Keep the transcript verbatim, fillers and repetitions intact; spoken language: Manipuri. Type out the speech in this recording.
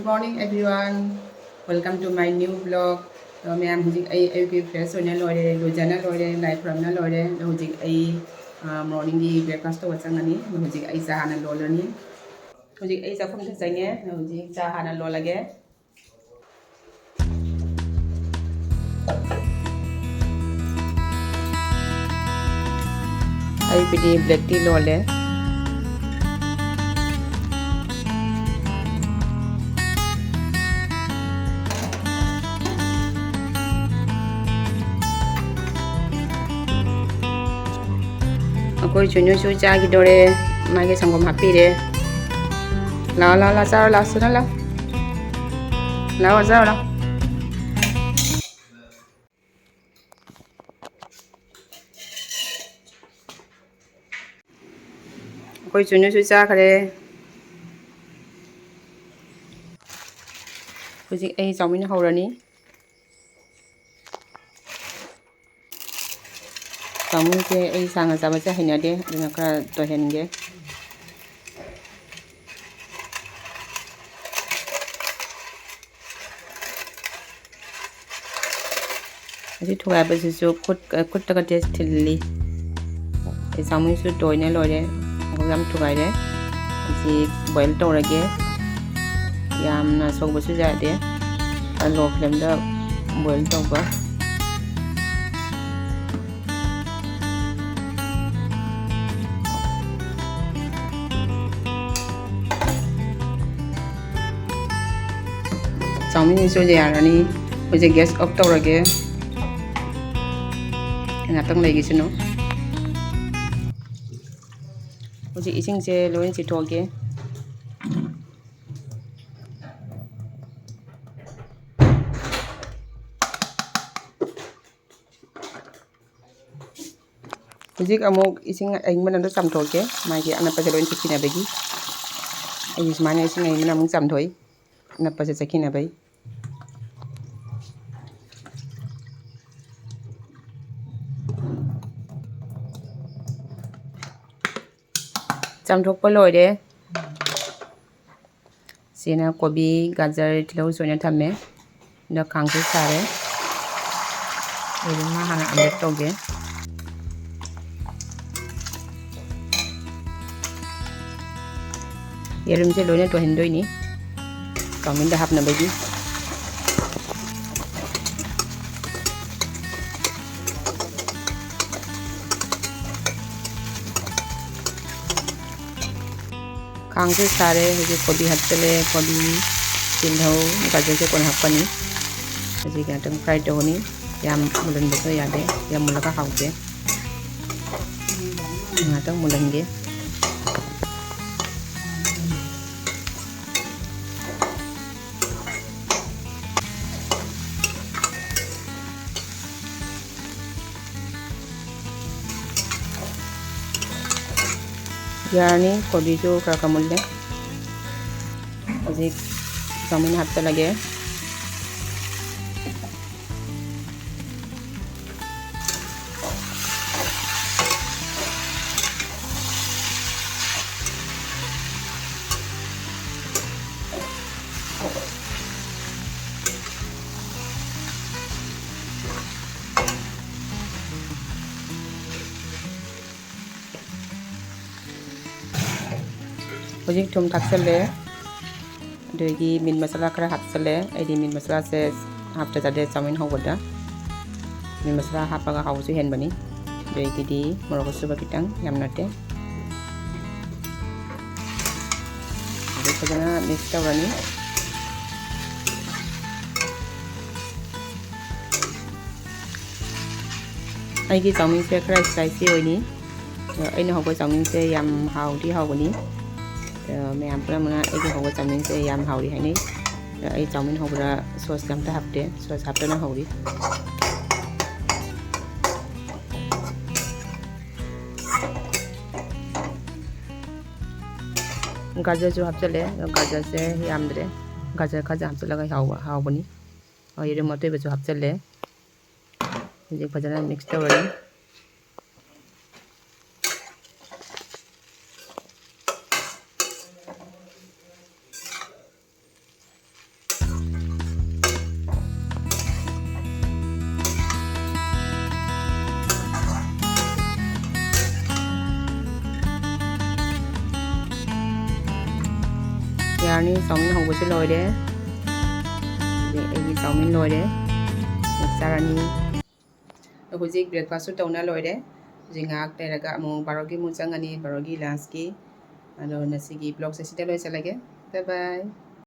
Good morning everyone, welcome to my new vlog. ꯑꯗꯣ ꯃꯌꯥꯝ, ꯍꯧꯖꯤꯛ ꯑꯩ ꯑꯌꯨꯛꯀꯤ fresh ꯑꯣꯏꯅ ꯂꯣꯏꯔꯦ, ꯂꯨꯖꯅ ꯂꯣꯏꯔꯦ, ꯂꯥꯏ ꯈꯨꯔꯝꯅ ꯂꯣꯏꯔꯦ꯫ ꯑꯗꯣ ꯍꯧꯖꯤꯛ ꯑꯩ morningꯒꯤ breakfast ꯇꯧꯕ ꯆꯪꯉꯅꯤ꯫ ꯑꯗꯣ ꯍꯧꯖꯤꯛ ꯑꯩ ꯆꯥ ꯍꯥꯟꯅ ꯂꯣꯜꯂꯅꯤ꯫ ꯍꯧꯖꯤꯛ ꯑꯩ ꯆꯥꯛꯈꯨꯝꯗ ꯆꯪꯉꯦ꯫ ꯑꯗꯣ ꯍꯧꯖꯤꯛ ꯆꯥ ꯍꯥꯟꯅ ꯂꯣꯜꯂꯒꯦ꯫ ꯑꯩꯕꯨꯗꯤ black tea ꯂꯣꯜꯂꯦ꯫ ꯑꯩꯈꯣꯏ ꯆꯨꯅꯨꯁꯨ ꯆꯥꯈꯤꯗꯣꯔꯦ꯫ ꯃꯥꯒꯤ ꯁꯪꯒꯣꯝ ꯍꯥꯞꯄꯤꯔꯦ꯫ ꯂꯥꯛꯑꯣ, ꯂꯥꯛꯑꯣ, ꯂꯥꯛꯑꯣ, ꯆꯥꯔꯣ, ꯂꯥꯛꯑꯣ, ꯁꯨꯅ ꯂꯥꯛꯑꯣ꯫ ꯂꯥꯛꯑꯣ, ꯆꯥꯔꯣ, ꯂꯥꯛꯑꯣ꯫ ꯑꯩꯈꯣꯏ ꯆꯨꯅꯨꯁꯨ ꯆꯥꯈ꯭ꯔꯦ꯫ ꯍꯧꯖꯤꯛ ꯑꯩ ꯆꯥꯎꯃꯤꯟ ꯍꯧꯔꯅꯤ꯫ ꯆꯥꯎꯃꯤꯟꯁꯦ ꯑꯩ ꯁꯥꯡꯅ ꯆꯥꯕꯁꯦ ꯍꯩꯅꯗꯦ, ꯑꯗꯨꯅ ꯈꯔ ꯇꯣꯏꯍꯟꯒꯦ꯫ ꯑꯁꯤ ꯊꯨꯒꯥꯏꯕꯁꯤꯁꯨ ꯈꯨꯠ, ꯈꯨꯠꯇꯒ ꯇꯦꯁ ꯊꯤꯜꯂꯤ꯫ ꯑꯩ ꯆꯥꯎꯃꯤꯟꯁꯨ ꯇꯣꯏꯅ ꯂꯣꯏꯔꯦ꯫ ꯑꯗꯨꯒ ꯌꯥꯝ ꯊꯨꯒꯥꯏꯔꯦ꯫ ꯑꯁꯤ boil ꯇꯧꯔꯒꯦ꯫ ꯌꯥꯝꯅ ꯁꯧꯕꯁꯨ ꯌꯥꯗꯦ꯫ Low flameꯗ boil ꯇꯧꯕ꯫ ꯆꯥꯎꯃꯤꯟꯁꯤꯁꯨ ꯌꯥꯔꯅꯤ꯫ ꯍꯧꯖꯤꯛ gas off ꯇꯧꯔꯒꯦ꯫ ꯉꯥꯛꯇꯪ ꯂꯩꯈꯤꯁꯅꯨ꯫ ꯍꯧꯖꯤꯛ ꯏꯁꯤꯡꯁꯦ ꯂꯣꯏ ꯆꯤꯊꯣꯛꯑꯒꯦ꯫ ꯍꯧꯖꯤꯛ ꯑꯃꯨꯛ ꯏꯁꯤꯡ ꯑꯏꯪꯕꯅ ꯑꯝꯇ ꯆꯥꯝꯊꯣꯛꯀꯦ, ꯃꯥꯒꯤ ꯑꯅꯞꯄꯁꯦ ꯂꯣꯏ ꯆꯠꯈꯤꯅꯕꯒꯤ꯫ ꯑꯩꯒꯤ ꯁꯨꯃꯥꯏꯅ ꯏꯁꯤꯡ ꯑꯏꯪꯕꯅ ꯑꯃꯨꯛ ꯆꯥꯝꯊꯣꯛꯏ, ꯑꯅꯞꯄꯁꯦ ꯆꯠꯈꯤꯅꯕꯒꯤ꯫ ꯆꯥꯝꯊꯣꯛꯄ ꯂꯣꯏꯔꯦ꯫ ꯁꯤꯅ ꯀꯣꯕꯤ, ꯒꯥꯖꯔ, ꯇꯤꯜꯍꯧ ꯁꯣꯏꯅ ꯊꯝꯃꯦ꯫ ꯑꯗꯣ ꯀꯥꯡꯁꯨ ꯁꯥꯔꯦ꯫ ꯌꯦꯔꯨꯝ ꯍꯥꯟꯅ ꯑꯃꯂꯦꯠ ꯇꯧꯒꯦ꯫ ꯌꯦꯔꯨꯝꯁꯦ ꯂꯣꯏꯅ ꯇꯣꯏꯍꯟꯗꯣꯏꯅꯤ ꯆꯥꯎꯃꯤꯟꯗ ꯍꯥꯞꯅꯕꯒꯤ꯫ ꯈꯥꯡꯁꯦ ꯁꯥꯔꯦ꯫ ꯍꯧꯖꯤꯛ ꯀꯣꯕꯤ ꯍꯥꯞꯆꯜꯂꯦ꯫ ꯀꯣꯕꯤ, ꯇꯤꯜꯍꯧ, ꯒꯥꯖꯔꯁꯦ ꯀꯣꯟꯅ ꯍꯥꯞꯀꯅꯤ꯫ ꯍꯧꯖꯤꯛ ꯉꯥꯛꯇꯪ ꯐ꯭ꯔꯥꯏ ꯇꯧꯒꯅꯤ꯫ ꯌꯥꯝ ꯃꯨꯜꯍꯟꯕꯁꯨ ꯌꯥꯗꯦ, ꯌꯥꯝ ꯃꯨꯜꯂꯒ ꯍꯥꯎꯇꯦ꯫ ꯉꯥꯛꯇꯪ ꯃꯨꯜꯍꯟꯒꯦ꯫ ꯌꯥꯔꯅꯤ, ꯀꯣꯕꯤꯁꯨ ꯈꯔ ꯈꯔ ꯃꯨꯜꯂꯦ꯫ ꯍꯧꯖꯤꯛ ꯆꯥꯎꯃꯤꯟ ꯍꯥꯞꯆꯜꯂꯒꯦ꯫ ꯍꯧꯖꯤꯛ ꯊꯨꯝ ꯊꯥꯛꯆꯜꯂꯦ꯫ ꯑꯗꯒꯤ ꯃꯤꯠ ꯃꯁꯥꯂꯥ ꯈꯔ ꯍꯥꯞꯆꯜꯂꯦ꯫ ꯑꯩꯗꯤ ꯃꯤꯠ ꯃꯁꯥꯂꯥꯁꯦ ꯍꯥꯞꯇ ꯌꯥꯗꯦ ꯆꯥꯎꯃꯤꯟ ꯍꯧꯕꯗ꯫ ꯃꯤꯠ ꯃꯁꯥꯂꯥ ꯍꯥꯞꯄꯒ ꯍꯥꯎꯕꯁꯨ ꯍꯦꯟꯕꯅꯤ꯫ ꯑꯗꯒꯤꯗꯤ ꯃꯣꯔꯣꯛ ꯑꯁꯨꯕ ꯈꯤꯇꯪ, ꯌꯥꯝ ꯅꯠꯇꯦ꯫ ꯑꯗꯨ ꯐꯖꯅ ꯃꯤꯛꯁ ꯇꯧꯔꯅꯤ꯫ ꯑꯩꯒꯤ ꯆꯥꯎꯃꯤꯟꯁꯦ ꯈꯔ ꯏꯁꯄꯥꯏꯁꯤ ꯑꯣꯏꯅꯤ꯫ ꯑꯗꯣ ꯑꯩꯅ ꯍꯧꯕ ꯆꯥꯎꯃꯤꯟꯁꯦ ꯌꯥꯝ ꯍꯥꯎꯗꯤ ꯍꯥꯎꯕꯅꯤ꯫ ꯑꯗꯣ ꯃꯌꯥꯝ ꯄꯨꯝꯅꯃꯛꯅ ꯑꯩꯒꯤ ꯍꯧꯕ ꯆꯥꯎꯃꯤꯟꯁꯦ ꯌꯥꯝ ꯍꯥꯎꯔꯤ ꯍꯥꯏꯅꯩ꯫ ꯑꯗꯣ ꯑꯩ ꯆꯥꯎꯃꯤꯟ ꯍꯧꯕꯗ ꯁꯣꯁ ꯑꯝꯇ ꯍꯥꯞꯇꯦ, ꯁꯣꯁ ꯍꯥꯞꯇꯅ ꯍꯧꯔꯤ꯫ ꯒꯥꯖꯔꯁꯨ ꯍꯥꯞꯆꯜꯂꯦ꯫ ꯑꯗꯣ ꯒꯥꯖꯔꯁꯦ ꯌꯥꯝꯗ꯭ꯔꯦ, ꯒꯥꯖꯔ ꯈꯔꯁꯦ ꯍꯥꯞꯆꯜꯂꯒ ꯍꯥꯎꯕ, ꯍꯥꯎꯕꯅꯤ꯫ ꯑꯣ, ꯌꯦꯔꯨꯝ ꯑꯇꯣꯏꯕꯁꯨ ꯍꯥꯞꯆꯜꯂꯦ꯫ ꯍꯧꯖꯤꯛ ꯐꯖꯅ ꯃꯤꯛꯁ ꯇꯧꯔꯅꯤ꯫ ꯆꯥꯔꯅꯤ꯫ ꯆꯥꯎꯃꯤꯟ ꯍꯧꯕꯁꯨ ꯂꯣꯏꯔꯦ꯫ ꯍꯧꯖꯤꯛ ꯑꯩꯒꯤ ꯆꯥꯎꯃꯤꯟ ꯂꯣꯏꯔꯦ꯫ ꯆꯥꯔꯅꯤ꯫ ꯍꯧꯖꯤꯛ breakfastꯁꯨ ꯇꯧꯅ ꯂꯣꯏꯔꯦ꯫ ꯍꯧꯖꯤꯛ ꯉꯥꯏꯍꯥꯛ ꯂꯩꯔꯒ ꯑꯃꯨꯛ ꯕꯥꯔꯣꯒꯤ ꯑꯃꯨꯛ ꯆꯪꯉꯅꯤ, ꯕꯥꯔꯣꯒꯤ lunchꯀꯤ꯫ ꯑꯗꯣ ꯉꯁꯤꯒꯤ vlogꯁꯦ ꯁꯤꯗ ꯂꯣꯏꯁꯤꯜꯂꯒꯦ꯫ Bye bye꯫